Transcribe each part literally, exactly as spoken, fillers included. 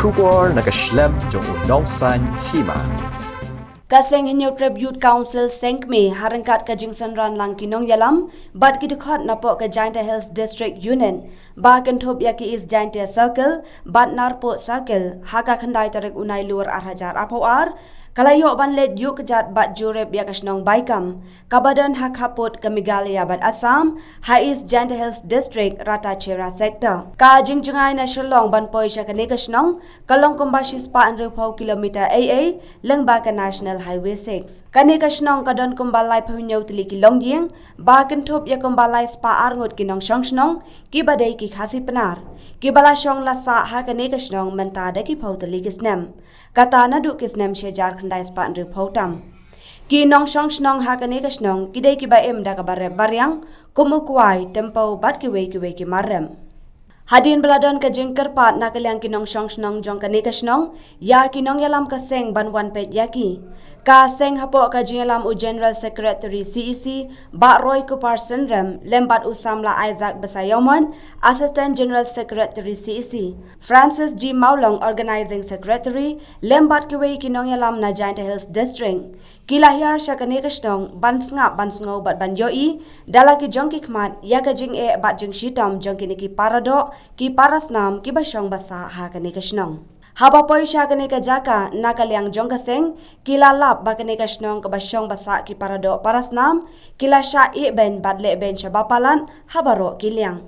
Khubor na ka shlem jong u Nongsaiñ Hima. Ka Seng Hynñiewtrep Youth Council Seng Kmie ha ryngkat ka jingsynran lang ki nongïalam bad ki dkhot napoh ka Jaintia Hills District Unit ba kynthup ïa ki East Jaintia Circle bad Narpuh Circle ha ka khyndai tarik u Nailur ar hajar arphew ar, ka la ïoh ban leit ïuh kjat bad jurip ïa ka shnong Baikam kaba don ha khappud ka Meghalaya bad Assam, ha East Jaintia Hills District, Ratacherra Sector. Ka jingjngai na Shillong ban poi sha kane ka shnong ka long kumba shispah hynriewphew kilometer ei ei lyngba ka National Highway six. Kane ka shnong ka don kumba laiphew hynñiew tylli ki longïing ba kynthup ïa kumba laispah arngut ki nongshong shnong kiba dei ki Khasi Pnar, kiba la shong la sah ha kane ka shnong mynta da ki phew tylli ki snem, kata naduh ki snem shi hajar khyndai spah hynriewphew tam. Ki nongshong shnong ha kane ka shnong ki dei kiba im da kaba rep ba riang, kum u kwai, tempew bad kiwei kiwei ki mar rep. Hadien ba la don ka jingkyrpad na ka liang ki nongshong shnong jong kane ka shnong ïa ki nongïalam ka seng ban wan peit ïa ki, ka seng hapoh ka jingïalam u General Secretary C E C, Bah Roy Kupar Synrem, lem bad u samla Isaac Basaiawmoit, Assistant General Secretary C E C, Francis G Mawlong, Organizing Secretary, lem bad kiwei ki nongïalam na Jaintia Hills District, ki la hiar sha kane ka shnong ban sngap, ban sngew bad ban ïohi da la ki jong ki khmat ïa ka jingeh bad jingshitom jong kine ki paradoh, ki parasnam kiba shong ba sah ha kane ka shnong. Haba poi sha kane ka jaka na ka liang jong ka seng, ki la lap ba kane ka shnong kaba shong ba sah ki paradoh parasnam ki la shah ïehbeiñ bad lehbeiñ sha ba palat ha baroh ki liang.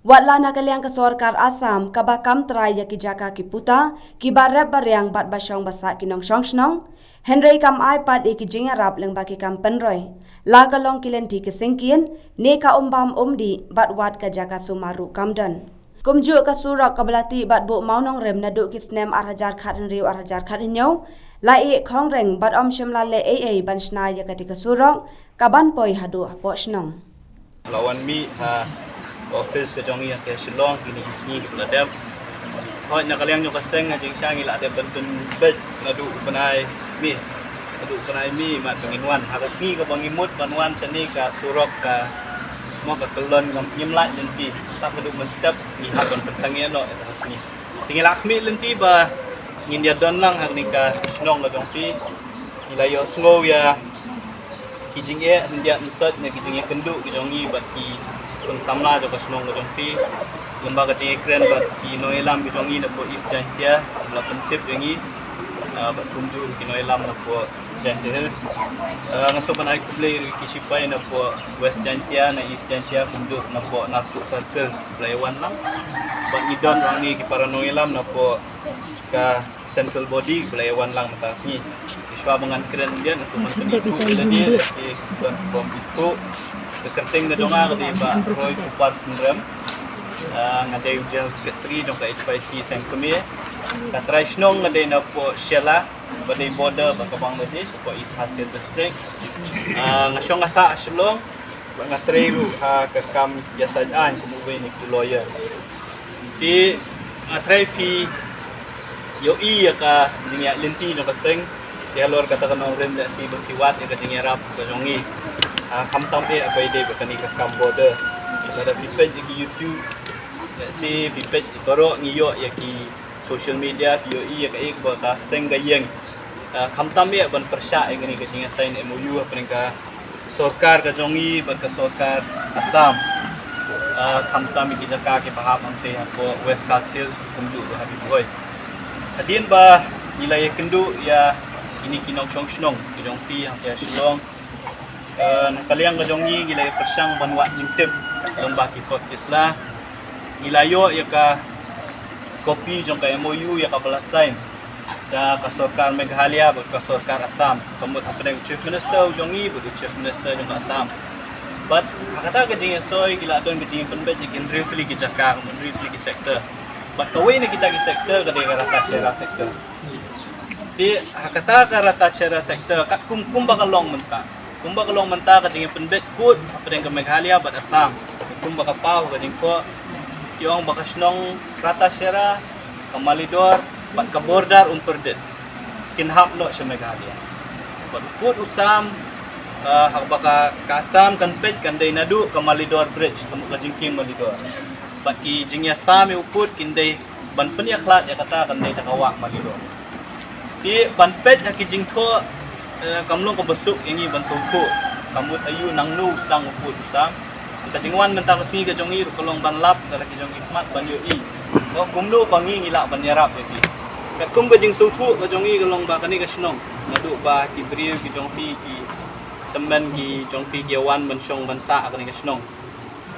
Watla na ka liang ka sorkar Assam kaba kam trai ïa ki jaka ki puta kiba rep ba riang bad ba shong ba sah ki nongshong shnong, hynrei kam ai pat ïa ki jingïarap lyngba ki kam pynroi, la ka long ki lynti ki syngkien ne ka umbam umdih bad wat ka jaka sumar ruh kam don. Kumjuh ka surok kaba la tih bad buh mawnongrim naduh ki snem ar hajar khathynriew ar hajar khathynñiew la ïeh khongreng bad ym shym la leh ei ei ban shna ïa kata ka surok kaban poi haduh hapoh shnong. La wan mih ha office ka jong ngi ha Shillong kine ki sngi kiba la dep. Hooid, na ka liang jong ka seng ha jingshisha ngi la dep ban pynbeit naduh u bnai May, naduh u bnai May mat ba ngin wan. Ha ka sngi kaba ngi mut ban wan shane ka surok ka mo ka kyllon ngam, ngim lah lynti. Tang haduh mynstep ngi hap ban pynsangeh noh ïa ka sngi. Te ngi la khmih lynti ba ngin ïa don lang ha kane ka shnong ka jong phi. Ngi la ïohsngew ïa ki jingeh hyndiat mynsot ne ki jingeh kynduh ki jong ngi bad ki khun samla jong ka shnong ka jong phi. Lem bad ka jingeh kren bad ki nongïalam ki jong ngi napoh East Jaintia, la pyntip ïa ngi, ah, bad kumjuh ki nongïalam napoh Jaintia Hills. Ah, nga sngewbha ban ai khublei ruh ïa ki shipai napoh West Jaintia, na East Jaintia, kumjuh napoh Narpuh Circle, ba la ïa wan lang. Bad ngi don ruh hangne ki para nongïalam napoh ka central body ba la ïa wan lang mynta ka sngi. Te shuwa ba ngan kren ïa, nga sngewbha ban pyni ïa lade, lehse don bym ithuh. Ka kyrteng ka jong nga ka dei Bah Roy Kupar Synrem. Ah, nga dei u General Secretary jong ka H Y C Seng Kmie. Ka trai shnong nga dei napoh Shella, ba dei border bad ka Bangladesh, hapoh East Khasi Hills District. Ah, nga shong nga sah ha Shillong, bad nga trei ruh ha ka kam ïasaid aiñ kum uwei na ki lawyer. Te nga trei phi ïohi ïa ka jingïaid lynti jong ka seng. Te halor kata ka nongrim lehse ba phi wad ïa ka jingïarap ka jong ngi. Ah, khamtam eh ba ïadei bad kane ka kam border. Lada phi peit ïa ki YouTube, lehse phi peit baroh ngi ïoh ïa ki social media, phi ïohi ïa kaei kaba ka seng ka ïeng. Ah, khamtam eh ban pyrshah ïa kane ka jingïasain M O U hapdeng ka sorkar ka jong ngi bad ka sorkar Assam. Ah, khamtam ïa ki jaka kiba hap hangtei hapoh West Khasi Hills kumjuh ruh ha Ri Bhoi. Hadien ba ngi la ïakynduh ïa kine ki nongshong shnong ki jong phi hangtei ha Shillong, ah, na ka liang ka jong ngi ngi la ïapyrshang ban wad jingtip lyngba ki kot ki sla. Ngi la ïoh ïa ka kopi jong ka M O U ïa kaba la sign da ka sorkar Meghalaya bad ka sorkar Assam, ka mut hapdeng u Chief Minister u jong ngi bad u Chief Minister jong ka Assam. Bad ha kata ka jingïasoi ki la don ka jingïapynbeit ïa ki hynriew tylli ki jaka, hynriew tylli ki sector. Bad kawei na kita ki sector ka dei ka Ratacherra sector. Te ha kata ka Ratacherra sector, katkum kumba ka long mynta, kumba ka long mynta ka jingïapynbeit kut hapdeng ka Meghalaya bad Assam, kumba ka paw ka jingkhoh, ki ong ba ka shnong Ratacherra, ka Malidor bad ka border Umperdet kin hap noh sha Meghalaya. Bad u kut u sam, ah, haba ka, ka Assam kan peit kan dei naduh ka Malidor Bridge, ka, ka jingkieng Malidor. Bad ki jingïasam ïa u kut kin dei ban pynïakhlad ïa kata kan dei ta ka wah mali ruh. Te ban peit ha ki jingthoh, eh, kam long kaba suk ïa ngi ban sngewthuh ka mut aïu, nangno u sdang u pud u sam. Ka jingwan mynta ka sngi ka jong ngi ruh ka long ban lap da la ki jong ngi khmat ban ïohi ba kumno ba ngi ngi lah ban ïarap ïa ki. Katkum ka jingsngewthuh ka jong ngi ka long ba kane ka shnong, naduh ba ki briew ki jong phi, ki tymmen ki jong phi ki wan ban shong ban sah ha kane ka shnong,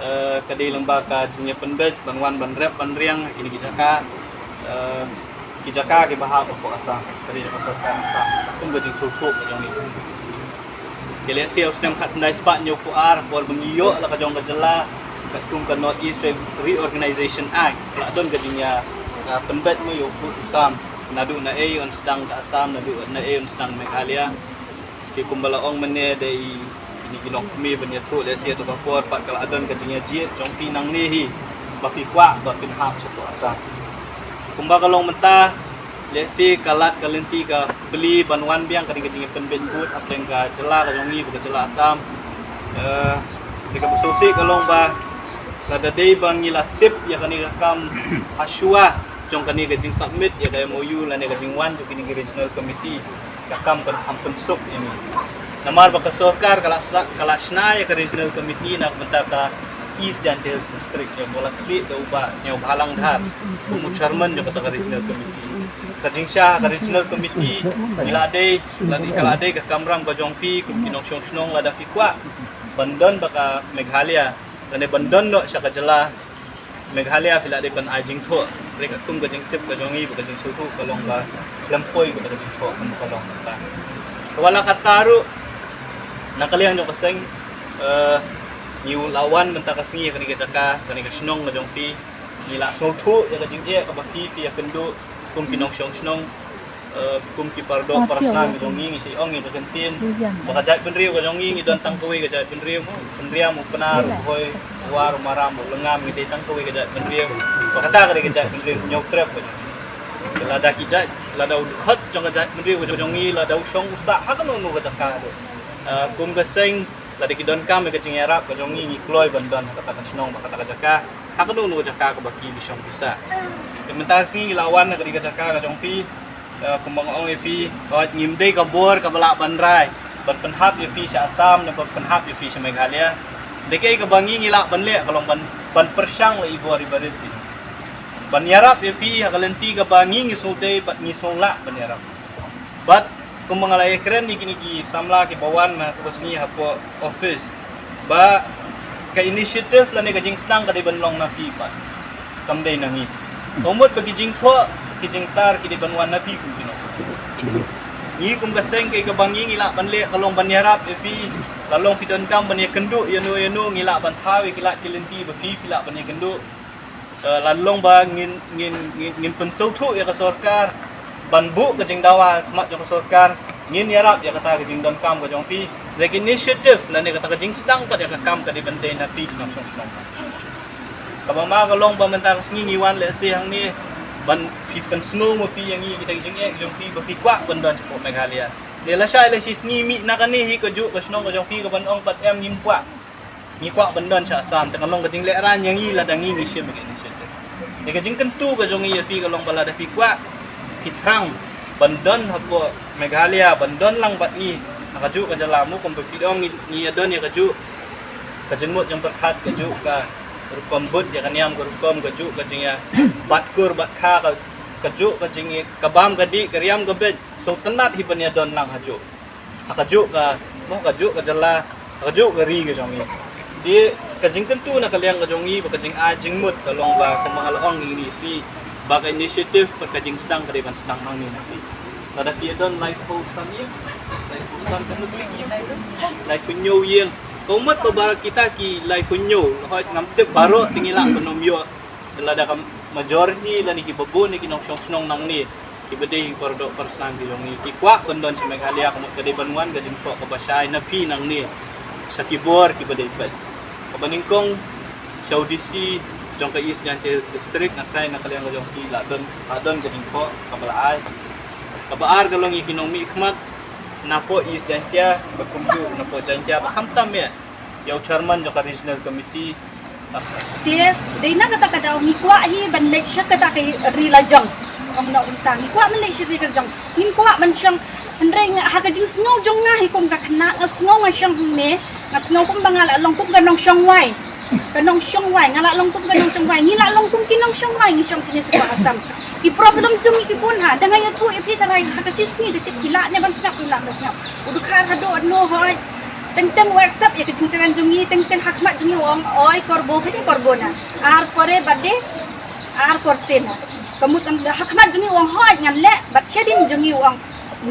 eh, ka dei lyngba ka jingïapynbeit ban wan ban rep ban riang ha kine ki jaka, eh, ki jaka kiba hap hapoh Assam, ka dei jaka sorkar Assam, katkum ka jingsngewthuh ka jong ngi. Te lehse ha u snem khatkhyndai spah hynñiewphew ar, por ba ngi ïoh la ka jong ka jylla, katkum ka North East Re-, Reorganization Act, la don ka jingïa, ah, pynbeit mo ïa u pud u sam, naduh naei un sdang ka Assam, naduh naei un sdang Meghalaya. Te kumba la ong mynne da i, ini ki nongkmie ban ïathuh, lehse ha tu ka por pat ka la don ka jingïajied jong phi nangne hi ba phi kwah ba phin hap shapoh Assam. Kumba ka long mynta, lehse ka lad ka lynti ka bli ban wan biang kane ka jingïapynbeit vote hapdeng ka jylla ka jong ngi bad ka jylla Assam. Eh, te kaba sngewsih ka long ba lada dei ba ngi la tip ïa kane ka kam ha shuwa jong kane ka jingsubmit ïa ka M O U lane ka jingwan jong kine ki regional committee, ka kam kan kham pynsuk ïa ngi. Namar ba ka sorkar ka la sa-, ka la shna ïa ka regional committee na ka bynta ka East Jaintia Hills District, ïa ba la khlieh da u Bah Sniawbhalang Dhar kum u chairman jong kata ka regional committee. Ka jingshah ka regional committee, ngi la dei, la dei, ka la dei ka kamram ka jong phi kum ki nongshong shnong, lada phi kwah ban don bad ka Meghalaya lane ban don noh sha ka jylla Meghalaya, phi la dei ban ai jingthoh. Hynrei katkum ka jingtip ka jong ngi bad ka jingsngewthuh ka long ba khlem poi bad ka jingthoh, ka long ba. Te wat la katta ruh, na ka liang jong ka seng, eh, ngi la wan mynta ka sngi ha kane ka jaka, kane ka shnong ka jong phi, ngi la sngewthuh ïa ka jingeh kaba phi, phi ïakynduh kum ki nongshong shnong, eh, kum ki paradoh parasnam ki jong ngi. Ngi sa ong ïa ka kyntien ba ka jaitbynriew ka jong ngi, ngi don tang kawei ka jaitbynriew, Pynriam, u Pnar, u Bhoi, u War, u Maram, u Lyngngam, ngi dei tang kawei ka jaitbynriew. Ba kata ka dei ka jaitbynriew Hynñiewtrep ka jong ngi. Lada ki jait, lada u dkhot jong ka jaitbynriew ka jong ngi, lada u shong u sah ha kano kano ka jaka ruh, eh, kum ka seng, lada ki donkam ïa ka jingïarap ka jong ngi, ngi kloi ban don ha kata ka shnong bad kata ka jaka ha kano kano ka jaka kaba ki, ki shong ki sah. Te mynta ka sngi ngi la wan ha kane ka jaka ka jong phi, eh, kumba nga ong ïa phi, hooid ngim dei ka bor kaba lah ban rai ban pynhap ïa phi sha Assam ne ban pynhap ïa phi sha Meghalaya. Te kaei kaba ngi ngi lah ban leh ka long ban, ban pyrshang la i bor i barit phi, ban ïarap ïa phi ha ka lynti kaba ngi ngi sngewdei bad ngi sngew lah ban ïarap. Bad kumba nga la ïakren ïa kine ki samla kiba wan mynta ka sngi hapoh office, ba ka initiative lane ka jingsdang ka dei ban long na phi pat, kam dei na ngi. Ka mut ba ki jingthoh, ki jingtar ki dei ban wan na phi kum ki nongshong shnong. Ngi kum ka seng, kaei kaba ngi ngi lah ban leh ka long ban ïarap ïa phi. La long phi donkam ban ïakynduh ïano ïano, ngi lah ban thaw ïa ki lad ki lynti ba phi, phi lah ban ïakynduh. Eh, la long ba ngin, ngin, ngin, ngin pynsngewthuh ïa ka sorkar ban buh ka jingdawa ha khmat jong ka sorkar, ngin ïarap ïa kata ka jingdonkam ka jong phi. Lane ka initiative lane kata ka jingsdang pat ïa ka kam ka dei ban dei na phi ki nongshong shnong. Kaba ma ka long ba mynta ka sngi ngi wan lehse hangne ban phi pynsngew ma phi ïa ngi kita ki jingeh jong phi ba phi kwah ban don shapoh Meghalaya. Te lashai la shi sngi mih na kane hi kajuh ka shnong ka jong phi ka ban ong pat em, ngim kwah. Ngi kwah ban don sha Assam, te ka long ka jinglehrain ïa ngi lada ngi ngi shim ka initiative. Te ka jingkyntu ka jong ngi ïa phi ka long ba lada phi kwah, phi thrang ban don hapoh Meghalaya, ban don lang bad ngi ha kajuh ka jylla, mo kumba phi ong ngi, ngi ïa don ïa kajuh ka jingmut jingpyrkhat, kajuh ka rukom bud ïa ka niam ka rukom, kajuh ka jingïa bat kur bat kha, ka, kajuh ka jingïa ka bam ka dih, ka riam ka beit, sngewtynnat hi ban ïa don lang hajuh. Ha kajuh ka, mo, kajuh ka jylla, ha kajuh ka ri ka jong ngi. Te ka jingkyntu na ka liang ka jong ngi bad ka jingai jingmut ka long ba kumba nga la ong ïa ngi shi, ba ka initiative bad ka jingsdang ka dei ban sdang nangne na phi. Lada phi don laiphew san ïing, laiphew san, laiphew hynñiew ïing. Ka mut ba baroh kita ki laiphew hynñiew, hooid ngam tip baroh te ngi lah ban ym ïoh. Lada ka majority lane kiba bun ki nongshong shnong nangne, kiba dei ki paradoh parasnam ki jong ngi, ki kwah ban don sha Meghalaya, ka mut ka dei ban wan ka jingthoh kaba shai na phi nangne sha ki bor kiba dei peit. Kaba nyngkong, sha u D C jong ka East Jaintia Hills District, na kane na ka liang ka jong phi la don, la don ka jingthoh kaba la ai. Kaba ar ka long ïa ki nongmihkhmat napoh East Jaintia, ba kumjuh napoh Jaintia, ba khamtam ïa ïa u chairman jong ka regional committee, Te dei na kata ka daw ngi kwah hi ban leit sha kata ka ri la jong. Ong noh kumta, ngi kwah ban leit sha ri la jong. Ngim kwah ban shong, hynrei nga, ha ka jingsngew jong nga hi kum ka khynnah, nga sngew nga shong hangne, nga sngew kumba nga la long kum ka nongshong wai. Ka nongshong wai, nga la long kum ka nongshong wai, ngi la long kum ki nongshong wai, ngi shong shane sha Assam. Ki problem jong ngi ki bun ha, da nga ïathuh ïa phi tharai ha ka shi sngi da tip phi lah ne ban sngap, phi lah ban sngap. U dkhar haduh no hoi. Teng teng u accept ïa ka jingkren jong ngi, teng teng ha khmat jong ngi u ong, oi korbo kane korbo na. Ar pore bad de, ar por sena. Ka mut ha khmat jong ngi u ong hoi ngan leh, bad shadien jong ngi u ong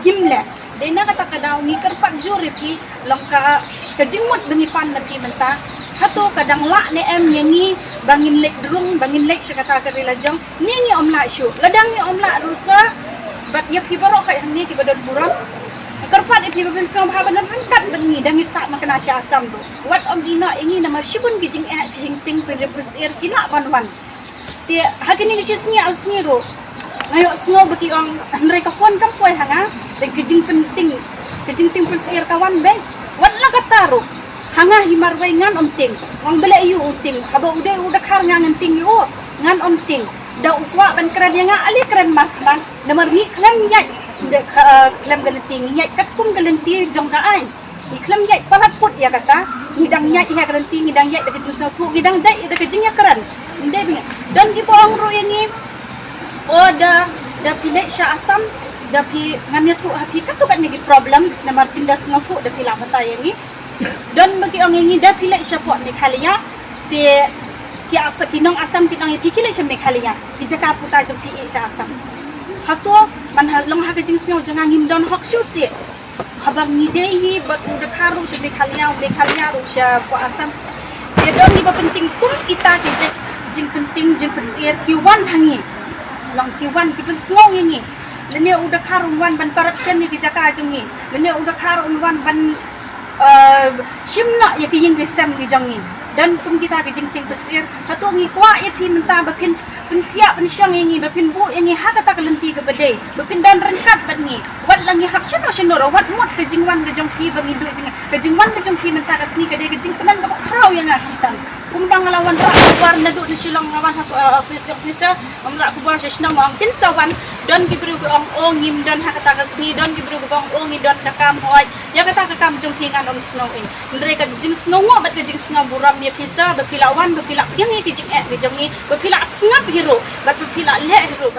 ngim leh. Dei na kata ka daw ngi kyrpad jur ïa phi, long ka, ka jingmut ba ngi pan na phi mynta. Hato ka dang lah ne em ïa ngi ba ngin leit rung, ba ngin leit sha kata ka ri la jong. Ngi, ngi ym lah shuh. Lada ngi ym lah ruh sa, bad ïa phi baroh ka hangne kiba don burom, kyrpad ïa phi ba phin sngewbha ban don ryngkat bad ngi, da ngi sah makna sha Assam ruh. Wat ym ïeh noh ïa ngi namar shibun ki jingeh ki jingtieng pynsyier ki lah ban wan. Te ha kine ki shi sngi ar sngi ruh nga ïohsngew ba ki ong hynrei ka phone kam poi ha nga. Te ka jingpyntieng, ka jingtieng pynsyier ka wan beit. Wat la kata ruh ha nga hi marwei ngan ym tieng. Ong balei ïa u tieng, haba u dei u dkhar nga ngan tieng ïa u? Ngan ym tieng. Da u kwah ban kren ïa nga, ale kren markman. Namar ngi khlem ïaid, ngi, eh, khlem ka lynti, ngi ïaid katkum ka lynti jong ka aiñ. Ngi khlem ïaid palat put ïa kata. Ngi dang ïaid ïa ka lynti, ngi dang ïaid da ka jingsngewthuh, ngi dang ïaid da ka jingïakren. Ym dei ba ngi, don kiba ong ruh ïa ngi, o da, da phi leit sha Assam, da phi, ngan ïathuh ha phi katto katne ki problems, namar phin da sngewthuh da phi lah batai ïa ngi. Don ba ki ong ïa ngi da phi leit shapoh Meghalaya, te ki Assa-, ki nong Assam ki ong ïa phi ki leit sha Meghalaya, ki jaka puta jong phi ïa sha Assam. Hato man ha long ha ka jingsngew jong nga ngim don hok shuh seh. Haba ngi dei hi bad u dkhar ruh sha Meghalaya, u Meghalaya ruh shapoh Assam. Te don hi ba pyntieng kum kita ki jing, jingpyntieng jingpynsyier ki wan ha ngi. Long ki wan ki pynsngew ïa ngi. Lane u dkhar un wan ban corruption ïa ki jaka jong ngi. Lane u dkhar un wan ban, eh, shim noh ïa ki ïing ki sem ki jong ngi. Don kum kita ki jingtieng pynsyier. Hato ngi kwah ïa phi mynta ba phin pynthiah pynshong ïa ngi, ba phin buh ïa ngi ha kata ka lynti kaba dei, ba phin don ryngkat bad ngi. Wat la ngi hap shano shano ruh, wat mut ka jingwan ka jong phi ba ngi duh jing, ka jingwan ka jong phi mynta ka sngi ka dei ka jingpynang kaba khraw ïa nga khamtam. Kumba nga la wanrah khubor naduh na Shillong, nga wan ha, eh, office jong officer, nga wanrah khubor sha shnong, nga ong kin sa wan. Don ki briew ki ong o ngim don ha kata ka sngi, don ki briew ki ong o ngi don ka kam, hooid. Ïa kata ka kam jong phi ngan ym sngew ei. Hynrei ka jingsngewnguh bad ka jingsngew burom ïa phi sa ba phi la wan, ba phi la pdiang ïa ki jingeh ki jong ngi, ba phi la sngap hi ruh bad ba phi la leh hi ruh.